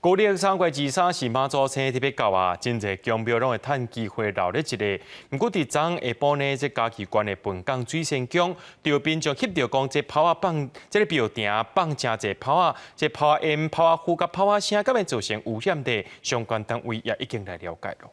舊曆3月23是媽祖生日特別到啊，真濟宮廟攏會趁機會鬧熱一下。毋過佇昨下晡呢，這嘉義縣的笨港水仙宮，就民眾翕著講這炮仔放，這個廟埕放誠濟炮仔，這炮仔煙、炮仔霧佮炮仔聲，敢會造成污染的，相關單位也已經來了解囉。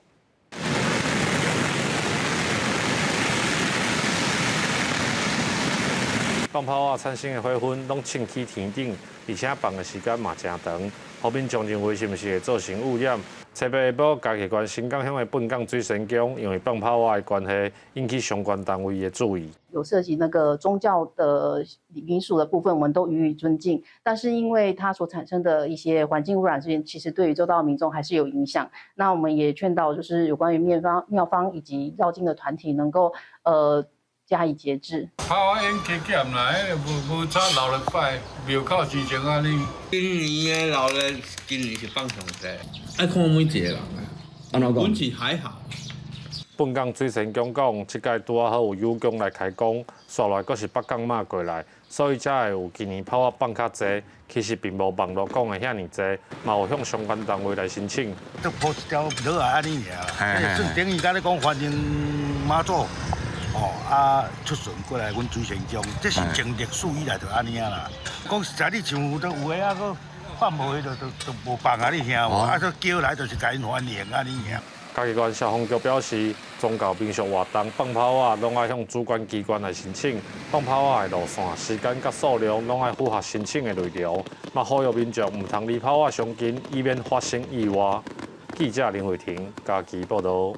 放炮仔產生的火粉攏衝起天頂，而且放的時間嘛誠長，予民眾認為是毋是會造成污染？七八下晡，嘉義縣新港鄉的笨港水仙宮，因為放炮仔的關係，引起相關單位的注意。有涉及那個宗教的因素的部分，我們都予以尊敬。但是因為它所產生的一些環境污染事件，其實對於周遭民眾還是有影響。那我們也勸導，就是有關於廟方、廟方以及繞境的團體，能夠加以節制。炮仔煙加減啦，彼個無無差鬧熱擺，廟口時陣按呢。今年的鬧熱，今年是放上濟。愛看每一個人啊，按怎講？阮是還好。笨港水仙宮講，這屆拄仔好有有宮來開工，紲來閣是北港媽過來，所以才會有今年炮仔放較濟。其實並無網路講的遐爾濟，嘛有向相關單位來申請。都鋪一條落來按呢爾，算等於敢咧講歡迎媽祖。哦，啊出巡過來，阮水仙宮，這是從歷史以來就按呢啊啦。講實在，你像有的有的啊，閣放無的就就就無放啊，你聽無？啊，閣叫來就是共𪜶歡迎按呢爾。嘉義縣消防局表示，宗教民俗活動放炮仔，攏愛向主管機關來申請。放炮仔的路線、時間佮數量，攏愛符合申請的內容。嘛，呼籲民眾毋通離炮仔傷近，以免發生意外。記者林慧婷嘉義報導。